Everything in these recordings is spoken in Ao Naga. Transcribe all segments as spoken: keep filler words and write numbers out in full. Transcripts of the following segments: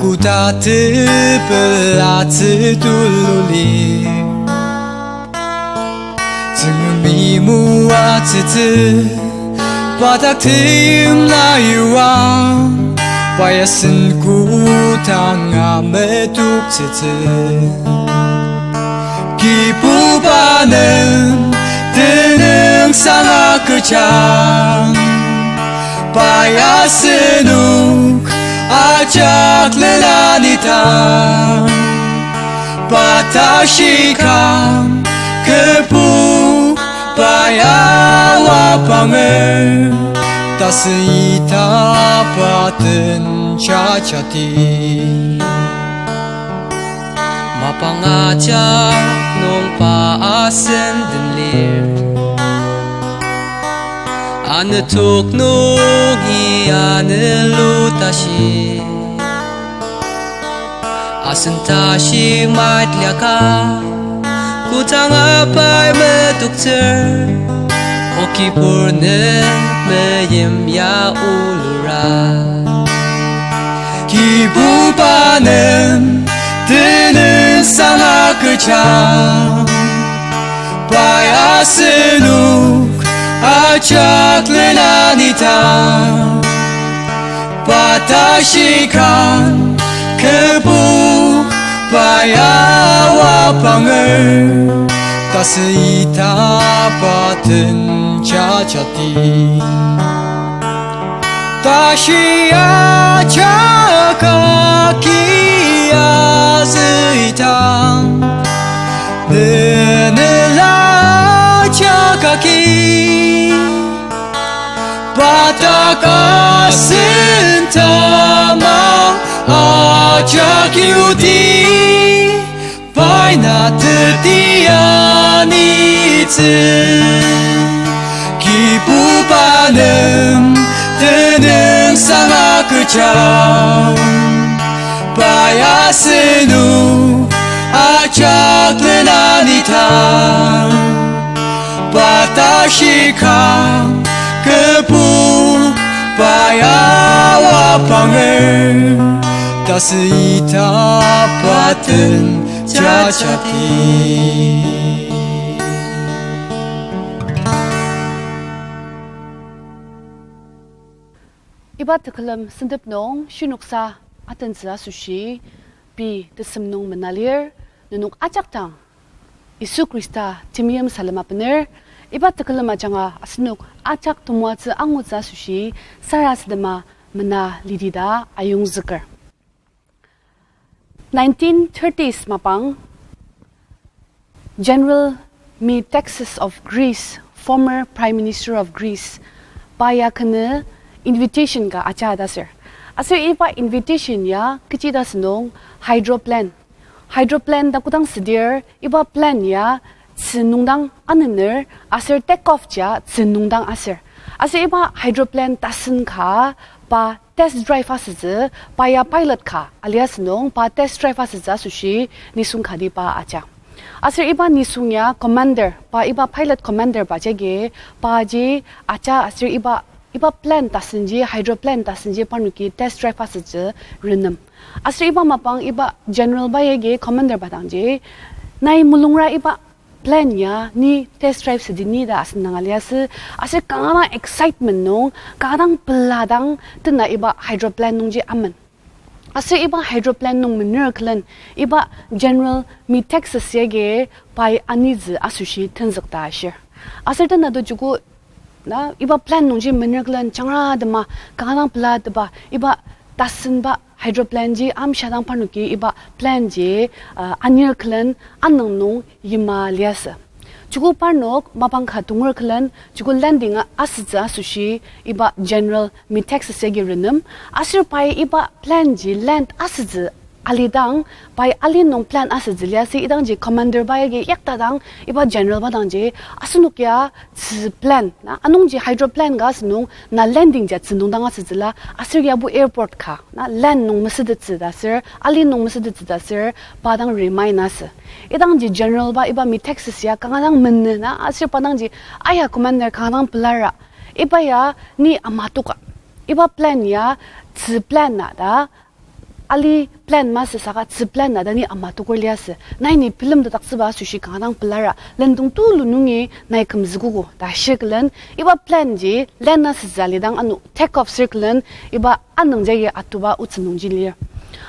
Koda tepelatsü tulu lir. Tsüngremi moatsütsü, pa dak teimla yuang, pa ya sen kodanga metoktsütsü. Kibuba nem tenüngsang agüjang, pa ya asenok ajak lila nidang. Pa tashi kang kübok, pa ya wapanger, tasü ita pa den jajati. Mapang ajak nung pa asen den lir. Anü tok nungi anü lu tashi. Asen tashi mait liaka, kodanga pai metoktsür, o Kibur ne meyim ya ulura. Kibuba nem tenüngsang agüjang, pa ya asenok ajak lila nidang. Pa tashi kang kübok, pa ya wapanger, tasü ita pa den jajati. Tashi ajak agi azüitang, nenela ajak agi. Pa dak asen tamang ajak yudi, pai na teti anitsü. Kibuba nem tenüngsang agüjang, pa ya asenok ajak lila nidang. Pa tashi kang kübok, pa ya wapanger, tasü ita pa den jajati. Iba tekülem sentep nung shinoksa atentsü asoshi pei tesem nung mena lir, nenok ajak dang Yisu Khrista temeim salem abener. Iba tekülem ajanga asenok ajak temoatsü angutsü asoshi sarasadema mena lidi ta ayongzüker. Nineteen thirties mapang General Metaxas of Greece, former Prime Minister of Greece, pa ya kenü invitation ka aja ta sür. Aser iba invitation ya kechi ta sünung hydroplane. Hydroplane ta kodang südir, iba plane ya tzü nungdang anener, aser take off ja tzü nungdang aser. Aser iba hydroplane tasen ka pa test drive asütsü, pa ya pilot ka alia sünung, pa test drive asütsü asoshi nisung kati pa aja. Aser iba nisung ya commander, pa iba pilot commander pa jagi, paji aja aser iba, iba plane tasenji, hydroplane tasenji parnoki test drive asütsü renem. Aser iba mapang iba general pa yagi commander pa dangji, nai mulungra iba plane ya ni test drive südi ni ta asüngdang aliasü, aser kanga dang excitement nung, kanga dang peladang tena iba hydroplane nungji amen. Aser iba hydroplane nung mener külen, iba General Metaxas yagi pai anitsü asoshi tenzük ta ashir. Aser tena to joko na iba plane nungji mener külen jangra tema kanga dang pelateba iba tasenba hydroplane ji amshia dang parnoki iba plane ji, uh, anir külen anüng nung yima liasü. Joko parnok mapang ka tonger külen joko landing a-, asütsü asoshi iba General Metaxas yagi renem. Aser pai iba plane ji land asütsü alidang, pai ali nung plane asütsü liasü idangji commander pa yagi yaktadang iba general pa dangji asenok ya tzü plane, na, anungji hydroplane ka asünung na landing ja tzü nungdang asütsüla, aser yabo airport ka, na, land nung mesütettsü ta aser, ali nung mesütettsü ta aser, pa dang remind asü. Idangji general pa iba Metaxas ya kanga dang menen na, aser pa dangji, aya commander kanga dang pelara, iba ya ni amatoka, iba plane ya tzü plane na ta, ali plan masü saka tzü plan na dang ni ama tokur liasü. Nai ni bilemtetdaktsüba asoshi kanga dang pelara. Lendong tulu nungi nai kümzükogo ta shir külen iba plan ji land asütsü alidang ano take off sür külen iba anüng jagi atuba otsü nungji lir.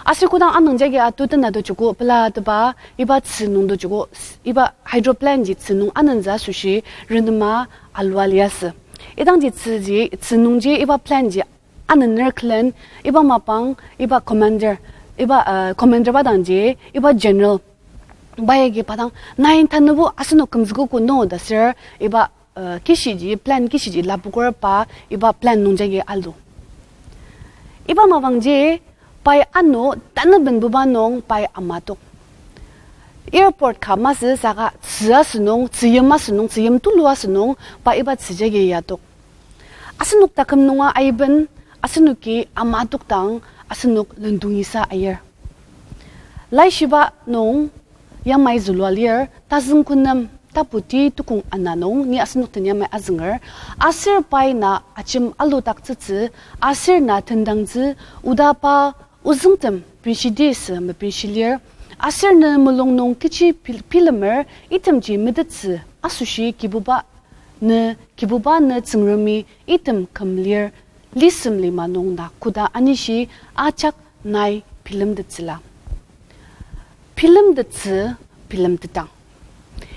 Aser kodang anüng jagi atu tena to joko pela teba iba tzü nung to joko s-, iba hydroplane ji tzü nung anentsü asoshi renema alua liasü. Idangji tzü ji, tzü nungji iba plane ji anener külen iba mapang iba commander, iba, uh, commander ba dangji iba general. Pai agi pa dang, nai tanübo asenok kümzükogo no ta sür iba, uh, kishiji, plane kishiji lapoker pa iba plane nung jagi alu. Iba mapangji pai ano tanübenbuba nung pai amatok. Airport ka masü saka tzü asünung, tzüyim asünung, tzüyim tulu asünung, pa iba tzü jagi yatok. Asenok taküm nunga aiben, asenoki amatokdang, asenok lendongisa ayir. Laishiba nung yamai zülua lir, tazüng künem taputi tukong ana nung ni asenok den yamai azünger, aser pai na ajim aludaktsütsü, aser na tendangtsü, oda pa ozüngtem benshidi sü mebenshi lir, aser ne mulung nung kechi pil-, bilemer, itemji metettsü asoshi Kibuba ne, Kibuba ne Tsüngremi item küm lir, lisem lima nung na koda anishi ajak nai bilemtettsüla. Bilemtettsü, bilemtetang.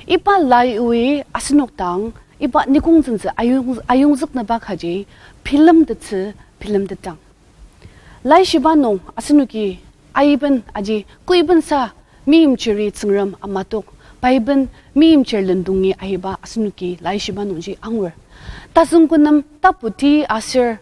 Iba lai oi asenok dang, iba nikong tsüngtsü ayong-, ayongzüknüba kaji, bilemtettsü, bilemtetang. Laishiba nung asenoki aiben aji koibensa meimchiri Tsüngrem amatok, paiben meimchir lendongi aiba asenoki laishiba nungji angur. Tazüng künem taputi aser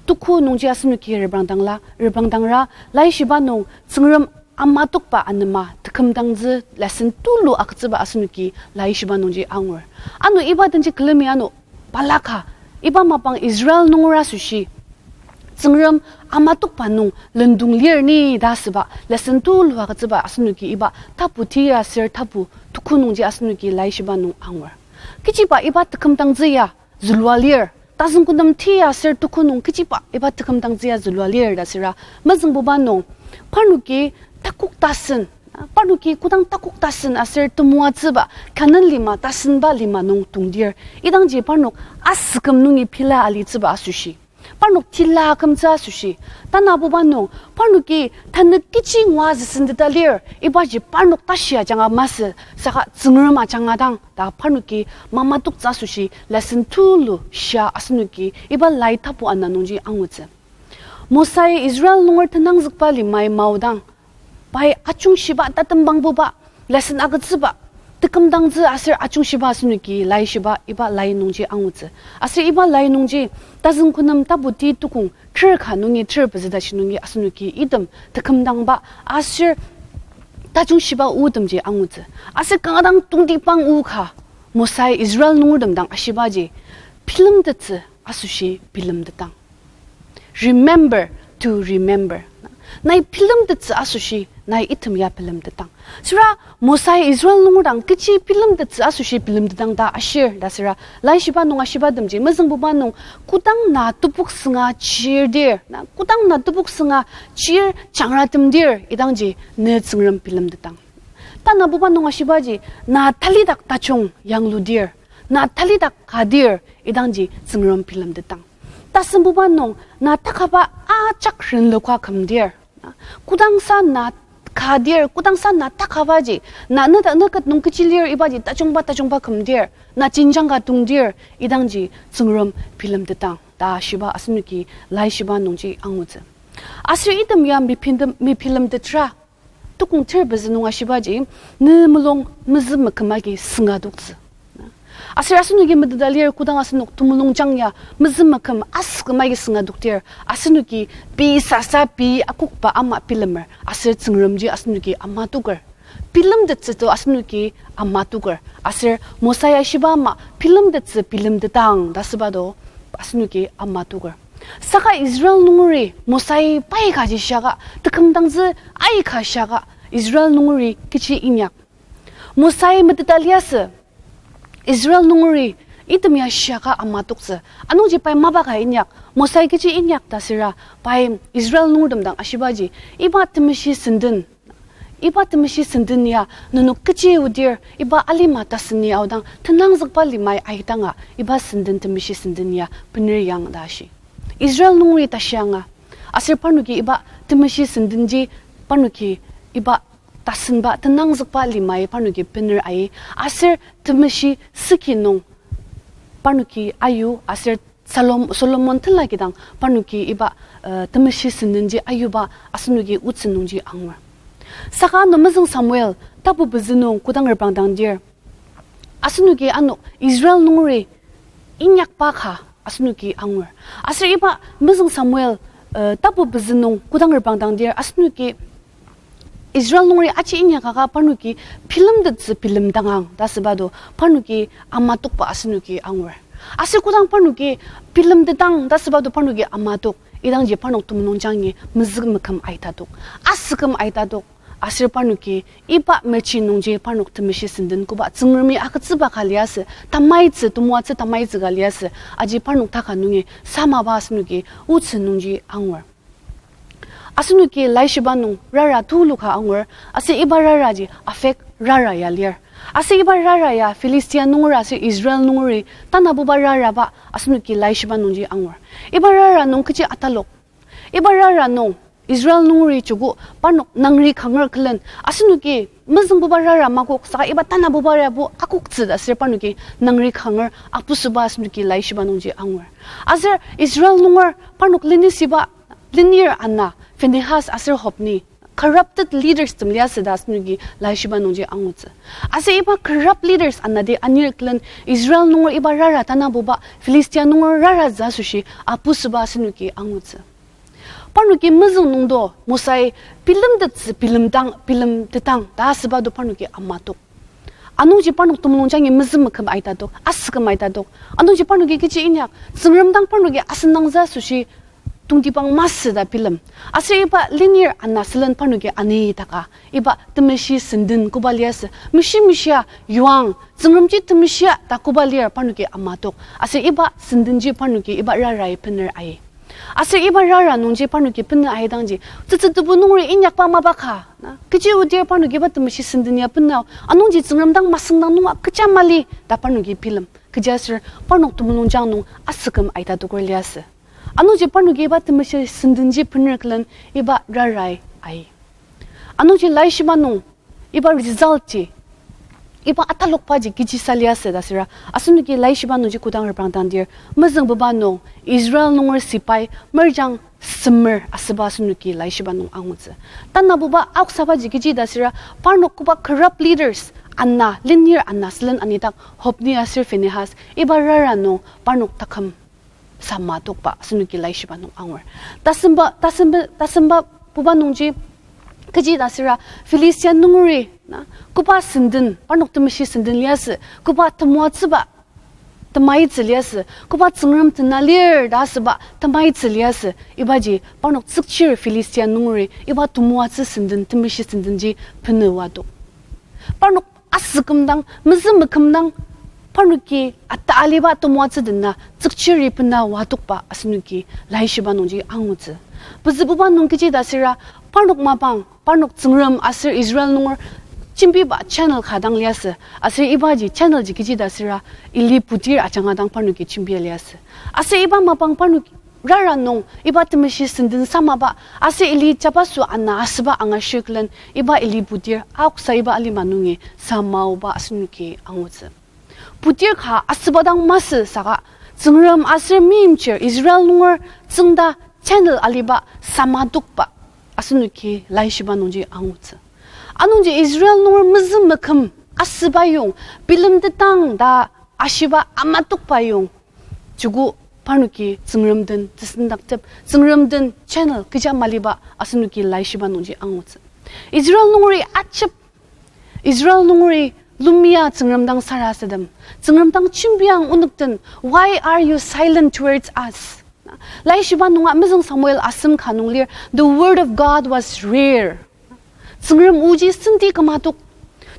tuku nungji asenoki reprangdangla, reprangdangra laishiba nung Tsüngrem amatokba anema tekümdangtsü lesson tulu agütsüba asenoki laishiba nungji angur. Ano iba denji külemi ano balaka, iba mapang Israel nunger asoshi Tsüngrem amatokba nung lendong lir ni ta asüba lesson tulu agütsüba asenoki iba taputi aser tapu tuku nungji asenoki laishiba nung angur. Kechiba iba tekümdangtsü ya zülua lir, tazüng künem ti aser tuku nung kechiba iba tekümdangtsü ya zülua lir ta süra, mezüngbuba nung, parnoki takok tasen, parnoki kodang takok tasen aser temoatsüba, Kanan lima tasenba lima nung tongdir, idangji parnok asüküm nungi pila alitsüba asoshi, parnok tila akümtsü asoshi, tanabuba nung, parnoki tanü kechi ngua züsendeta lir, ibaji parnok tashi ajanga masü, saka Tsüngrem ajanga dang ta parnoki mamatoktsü asoshi lesson tulu shia asenoki iba lai tapu ana nungji angutsü. Mosai Israel nunger tenangzükba limai maodang, pai ajungshiba tatembangbuba, lesson agütsüba, tekümdangtsü aser ajungshiba asenoki laishiba iba lai nungji angutsü. Aser iba lai nungji tazüng künem taputi tukong ter ka nungi ter pezü tashi nungi asenoki item tekümdangba aser tajungshiba otemji angutsü. Aser kanga dang tongtibang o ka, Mosai Israel nungertem dang ashibaji, bilemtettsü asoshi bilemtetang. Remember to remember. Nai bilemtettsü asoshi nai item ya bilemtetang. Süra Mosai Israel nunger dang kechi bilemtettsü asoshi bilemtetang ta ashir ta süra, laishiba nung ashibatemji mezüngbuba nung, kodang na tepok sünga chirdir, na kodang na tepok sünga chir jangratemdir, idangji ne Tsüngrem bilemtetang. Tanabuba nung ashibaji, na talidak tajung yangludir, na talidak kadir, idangji Tsüngrem bilemtetang. Tasembuba nung na takaba ajak renloka kümdir, kodangsa na kadir, kodangsa na takabaji, na neta nüket nung kechi lir ibaji tajungba tajungba kümdir, na jenjang ka tongdir, idangji Tsüngrem bilemtetang ta shiba asenoki laishiba nungji angutsü. Aser item ya mepindem-, mebilemtetra, tukong ter pezü nung ashibaji, ne mulung mezü meküm agi süngadoktsü. Aser asenoki meteta lir, kodang asenok temulungjang ya mezü meküm asüküm agi süngadokdir, asenoki pei sasa pei akokba ama bilemer, aser Tsüngremji asenoki amatoker. Bilemtettsü to asenoki amatoker. Aser Mosai ashiba ama bilemtettsü bilemtetang ta süba to asenoki amatoker. Saka Israel nungeri Mosai pai kaji shiaka, tekümdangtsü aika shiaka, Israel nungeri kechi inyak. Mosai meteta liasü, Israel nungeri item ya shiaka amatoktsü. Anungji pai mapa ka inyak, Mosai kechi inyak ta süra, pai Israel nungertem dang ashibaji, iba temeshi senden, iba temeshi senden ya nenok kechi odir, iba alima taseni aodang tenangzükba limai aitanga, iba senden temeshi senden ya bener yang ta ashi. Israel nungeri tashianga, aser parnoki iba temeshi sendenji parnoki iba tasenba tenangzükba limai parnoki bener ai, aser temeshi süki nung parnoki ayu, aser Salom-, Solomon tenla kidang parnoki iba, uh, temeshi sendenji ayuba asenoki otsü nungji angur. Saka ano mezüng Samuel tapu pezü nung kodang reprangdangdir, asenoki ano Israel nungeri inyakba ka asenoki angur. Aser iba mezüng Samuel, uh, tapu pezü nung kodang reprangdangdir, asenoki Israel nungeri aji inyakaka parnoki bilemtettsü bilemdangang ta asüba do parnoki amatokba asenoki angur. Aser kodang parnoki bilemtetang ta asüba do parnoki amatok, idangji parnok temulung jangi mezü meküm aitatok, asüküm aitatok. Aser parnoki iba mechi nungji parnok temeshi senden koba Tsüngremi agütsüba ka liasü, tamaitsü, temoatsü tamaitsü ka liasü, aji parnok taka nungi samaba asenoki otsü nungji angur. Asenoki laishiba nung rara tulu ka angur, aser iba raraji Aphek rara ya lir. Aser iba rara ya Philistia nunger aser Israel nungeri tanabuba raraba asenoki laishiba nungji angur. Iba rara nung kechi atalok? Iba rara nung Israel nungeri joko parnok nangri kanger külen, asenoki mezüngbuba rara makok saka iba tanabuba rarabo akoktsü ta aser parnoki nangri kanger apusüba asenoki laishiba nungji angur. Aser Israel nunger parnok lenisiba lenir ana Phinehas aser Hophni corrupted leaders tem liasü ta asenoki laishiba nungji angutsü. Aser iba corrupt leaders anati anir külen Israel nunger iba rara tanabuba Philistia nunger rara za asoshi apusüba asenoki angutsü. Parnoki mezüng nungdo Mosai bilemtettsü bilemdang, bilemtetang ta asüba do parnoki amatok. Anungji parnok temulung jangi mezü meküm aitatok, asüküm aitatok. Anungji parnoki kechi inyak, Tsüngrem dang parnoki asenangza asoshi tongtibang masü ta bilem. Aser iba lenir ana sülen parnoki anitaka, iba temeshi senden koba liasü, meshi meshia yuang, Tsüngremji temeshia ta koba lir parnoki amatok. Aser iba sendenji parnoki iba rarai bener ai. Aser iba rara nungji parnoki bener aidangji, tsütsü tebu nungeri inyakba mapa ka, na, kechi odir parnoki iba temeshi senden ya benao, anungji Tsüngrem dang masüngdang nunga kecha mali ta parnoki bilem. Kechiaser parnok temulung jang nung asüküm aitatoker liasü. Anungji parnoki iba temeshi sendenji bener külen iba rarai ai. Anungji laishiba nung iba result ji, iba atalokbaji kechisa liasü ta süra, asenoki laishiba nungji kodang reprangdangdir, mezüngbuba nung Israel nunger sipai merjang semer asüba asenoki laishiba nung angutsü. Tanabuba aoksabaji kechi ta süra, parnok koba corrupt leaders ana, lenir ana sülen anidak Hophni aser Phinehas, iba rara nung parnok taküm sama tokba asenoki laishiba nung angur. Tasemba, tasemba, tasemba buba nungji kechi ta süra Philistia nungeri, na, koba senden, parnok temeshi senden liasü, koba temoatsüba, temaitsü liasü, koba Tsüngrem tena lir ta asüba temaitsü liasü, ibaji parnok tsükchir Philistia nungeri, iba temoatsü senden, temeshi sendenji benaoa tok. Parnok asükümdang, mezü mekümdang, parnoki ata aliba temoatsü dena tsükchiri bena oa tokba asenoki laishiba nungji angutsü. Pezübuba nung kechi ta süra, parnok mapang, parnok Tsüngrem aser Israel nunger jembiba channel ka dang liasü, aser ibaji channel ji kechi ta süra, Eli putir ajanga dang parnoki jembia liasü. Aser iba mapang parnok rara nung iba temeshi senden samaba, aser Eli jabaso ana asüba angashir külen iba Eli putir aoksa iba alima nungi samaoba asenoki angutsü. Putir ka asüba dang masü saka, Tsüngrem aser meimchir Israel nunger tsüngda channel aliba sama tokba asenoki laishiba nungji angutsü. Anungji Israel nunger mezü meküm asüba yong, bilemtetang ta ashiba ama tokba yong, joko parnoki Tsüngrem den tesendaktsüba, Tsüngrem den channel kecha maliba asenoki laishiba nungji angutsü. Israel nungeri ajep, Israel nungeri lumia Tsüngrem dang sarasadem, Tsüngrem dang jembiang onük den, why are you silent towards us? Laishiba nunga mezüng Samuel asem ka nung lir, the word of God was rare. Tsüngrem oji senti kümatok.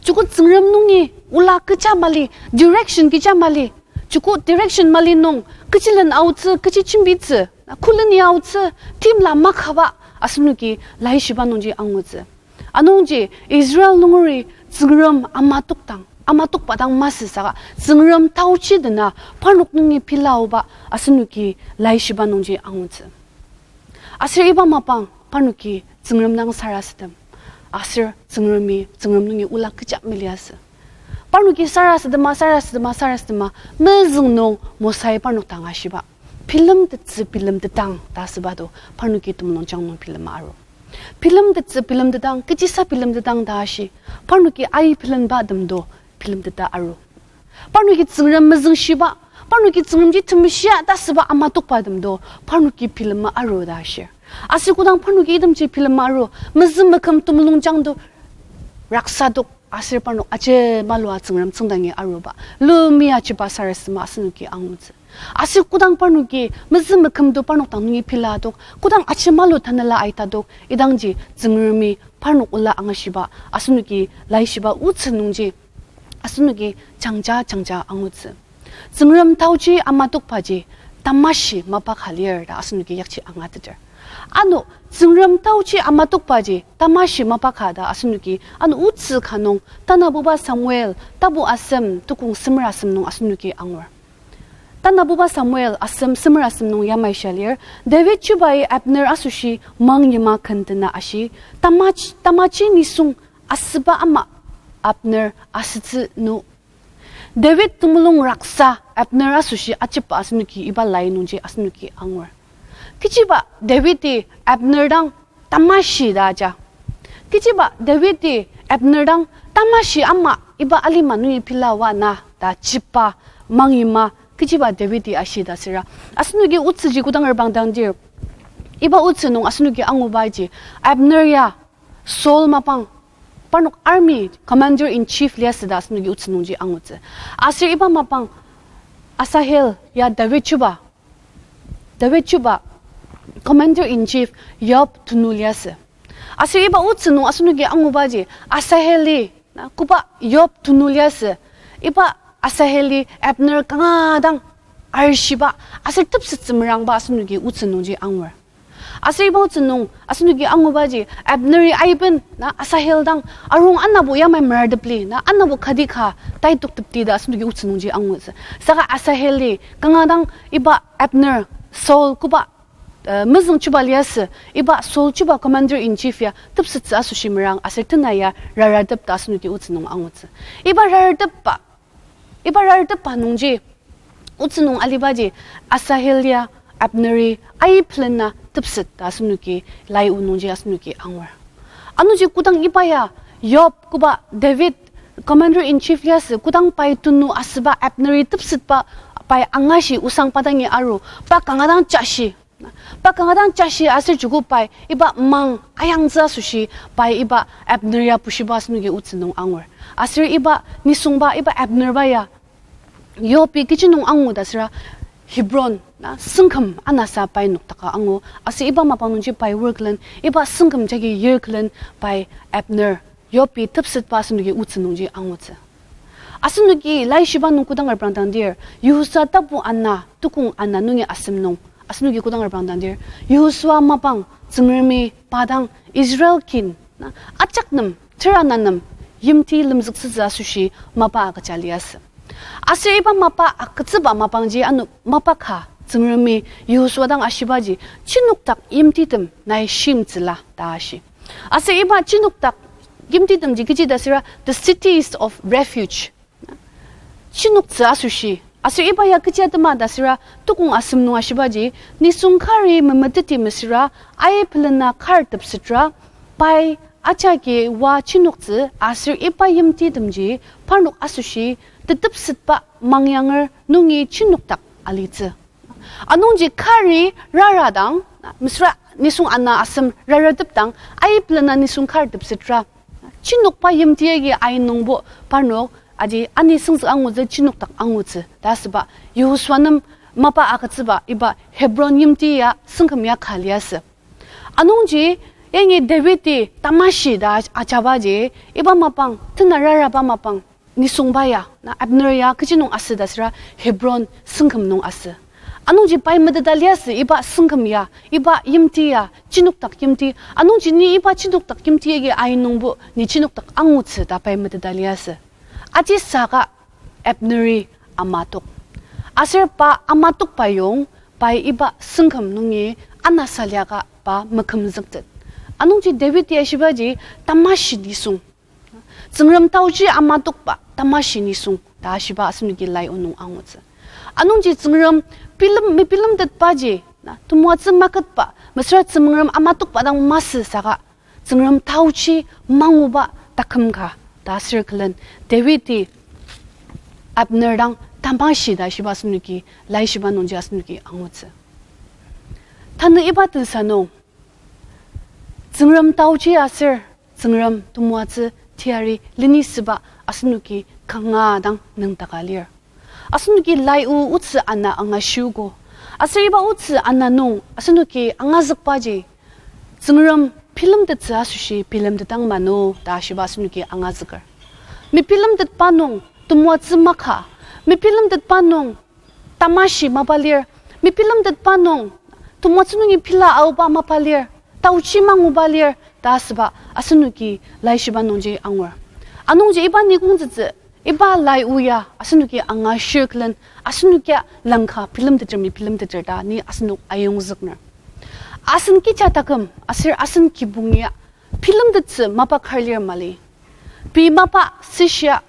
Joko Tsüngrem nungi ola kecha mali, direction kecha mali, Joko direction mali nung, kechilen aotsü, kechi jembitsü, koleni aotsü, timla makaba, asenoki laishiba nungji angutsü. Anungji Israel nungeri Tsüngrem amatokdang, amatokba dang masü saka, Tsüngrem taochi dena parnok nungi pilaoba asenoki laishiba nungji angutsü. Aser iba mapang parnoki Tsüngrem dang sarasadem. Aser Tsüngremi, Tsüngrem nungi ola kecha meliasü. Parnoki sarasadema, sarasadema, sarasadema, mezüng nung Mosai parnok dang ashiba. Bilemtettsü bilemtetang ta asüba do, parnoki temulungjang nung bilema aru. Bilemtettsü bilemtetang, kechisa bilemtetang ta ashi, parnoki ai bilemba tem do, bilemteta aru. Parnoki Tsüngrem mezüngshiba, parnoki Tsüngremji temeshia ta asüba amatokba tem do, parnoki bilema aru ta ashir. Aser kodang parnoki itemji bilema aru, mezüng meküm temulungjang do raksadok, aser parnok ajemalua Tsüngrem tsüngdangi aruba, lumia ajiba sarasadema asenoki angutsü. Aser kodang parnoki mezüng meküm do parnok dang nungi piladok, kodang ajemalu tanela aitadok, idangji Tsüngremi parnok ola angashiba asenoki laishiba otsü nungji asenoki jangja jangja angutsü. Tsüngrem taochi amatokbaji tamashi mapa ka lir ta asenoki yakji angateter. Ano Tsüngrem taochi amatokbaji tamashi mapa ka ta asenoki ano otsü ka nung Tanabuba Samuel tapu asem tukong semer asem nung asenoki angur. Tanabuba Samuel asem semer asem nung yamai shia lir, David chubai Abner asoshi mangyima ken dena ashi, tamach-, tamaji nisung asüba ama Abner asütsü nü. David temulung raksa Abner asoshi ajiba asenoki iba lai nungji asenoki angur. Kechiba Davidi Abner dang tamashi ta aja. Kechiba Davidi Abner dang tamashi ama iba alima nungi pilawa na ta jiba mangyima kechiba Davidi ashi ta süra, asenoki otsüji kodang reprangdangdir, iba otsü nung asenoki angubaji Abner ya Saul mapang parnok army commander in chief liasü ta asenoki otsü nungji angutsü. Aser iba mapang Asahel ya David chuba, David chuba commander in chief Yoab tenu liasü. Aser iba otsü nung asenoki angubaji Asaheli na koba Yoab tenu liasü, iba Asaheli Abner kanga dang arshiba aser tepsettsü merangba asenoki otsü nungji angur. Aser iba otsü nung asenoki angubaji Abneri aiben na Asahel dang arung anabo yamai merardepli na anabo kati ka taitoktepti ta asenoki otsü nungji angutsü. Saka Asaheli kanga dang iba Abner, Saul koba, eh, mezüng chuba liasü, iba Saul chuba commander in chief ya tepsettsü asoshi merang aser tena ya raratep ta asenoki otsü nung angutsü. Iba raratepba, iba raratepba nungji otsü nung alibaji Asahel ya Abneri aiben na tepset ta asenoki lai o nungji asenoki angur. Anungji kodang iba ya Yoab koba David commander in chief liasü kodang pai tenu asüba Abneri tepsetba pai angashi osang pa dangi aru, pa kanga dang jashi. Pa kanga dang jashi aser joko pai iba mang ayangtsü asoshi pai iba Abner ya bushiba asenoki otsü nung angur. Aser iba nisungba iba Abnerba ya Yoabi kechi nung angu ta süra Hebron na süngküm anasa pai nokdaka angu. Aser iba mapang nungji pai wor külen, iba süngküm jagi yir külen pai Abner Yoabi tepsetba asenoki otsü nungji angutsü. Asenoki laishiba nung kodang reprangdangdir, Yihosua tapu ana, tukong ana nungi asem nung, asenoki kodang reprangdangdir, Yihosua mapang Tsüngremi pa dang Israel kin na ajak nem, tera na nem, yimti lemzüktsütsü asoshi mapa agüja liasü. Aser iba mapa agütsüba mapangji ano mapa ka Tsüngremi Yihosua dang ashibaji, chinokdak yimtitem nai shimtsüla ta ashi. Aser iba chinokdak yimtitemji kechi ta süra the cities of refuge. Chinoktsü asoshi. Aser iba ya kechi atema ta süra tukong asem nung ashibaji, nisung kari memeteti mesüra, aibelena kar tepsetra, pai ajaki oa chinoktsü aser iba yimtitemji parnok asoshi tetepsetba mangyanger nungi chinokdak alitsü. Anungji kari rara dang, mesüra nisung ana asem raratepdang, aibelena nisung kar tepsetra, chinokba yimti agi ai nungbo parnok aji ani süngzük angutsü chinokdak angutsü ta asüba Yihosua nem mapa agütsüba iba Hebron yimti ya süngküm ya ka liasü. Anungji yangi Davidi tamashi ta ajabaji iba mapang, tena raraba mapang nisungba ya, na Abner ya kechi nung asü ta süra Hebron sengküm nung asü. Anungji pai meteta liasü iba sengküm ya, iba yimti ya, chinukdak yimti. Anungji ni iba chinukdak yimti agi ai nungbo ni chinukdak angutsü ta pai meteta liasü. Aji saka Abneri amatok. Aser pa amatokba yong pai iba sengküm nungi anasa liaka pa mekümzüktet. Anungji David ya shibaji tamashi nisung. Tsüngrem taoji amatokba tamashi nisung ta shiba asenoki lai o nung angutsü. Anungji Tsüngrem bilem, mebilemtetbaji, na, temoatsü maketba, mesüra Tsüngrem amatokba dang masü saka, Tsüngrem taoji manguba taküm ka ta sür külen Davidi Abner dang tamashi ta shiba asenoki, lai shiba nungji asenoki angutsü. Tanü iba tensa nung, Tsüngrem taoji aser Tsüngrem temoatsü teyari leni süba asenoki kanga dang nüngdaka lir. Asenoki lai o otsü ana angashiogo. Aser iba otsü ana nung asenoki angazükbaji, Tsüngrem bilemtettsü asoshi bilemtetang mano ta shiba asenoki angazüker. Mebilemtetba nung temoatsü maka, mebilemtetba nung tamashi mapa lir, mebilemtetba nung temoatsü nungi pela aoba mapa lir, taochi manguba lir ta asüba asenoki laishiba nungji angur. Anungji iba nikongtsütsü, iba lai o ya asenoki angashir külen, asenokia langka bilemteter mebilemteter ta ni asenok ayongzükner. Asen kecha taküm aser asen kibong ya bilemtettsü mapa kar lir mali. Pei mapa süshia,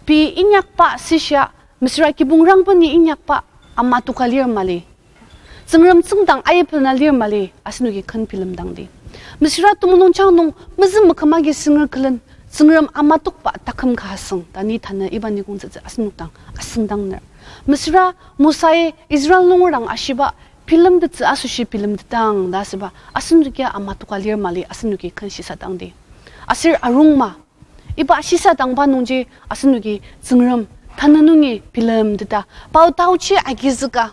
pei inyakba süshia, mesüra kibong rangba ni inyakba ama toka lir mali. Tsüngrem tsüngdang ayipela lir mali, asenoki ken bilemdangdi. Mesüra temulung jang nung mezü meküm agi sünger külen, Tsüngrem ama tokba taküm ka asüng ta ni tanü iba nikongtsütsü asenok dang asüngdangner. Mesüra Mosai Israel nunger dang ashiba, bilemtettsü asoshi bilemtetang ta asüba, asenokia ama toka lir mali, asenoki ken shisadangdi. Aser arungma, iba shisadangba nungji asenoki Tsüngrem tanü nungi bilemteta, pa o taochi agizüka,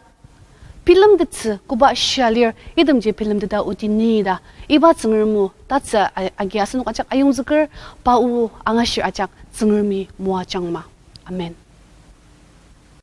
bilemtettsü koba shia lir, itemji bilemteta oti ni ta, iba Tsüngrem o tatsü a-, agi asenok ajak ayongzüker, pa o angashir ajak Tsüngremi moajangma. Amen.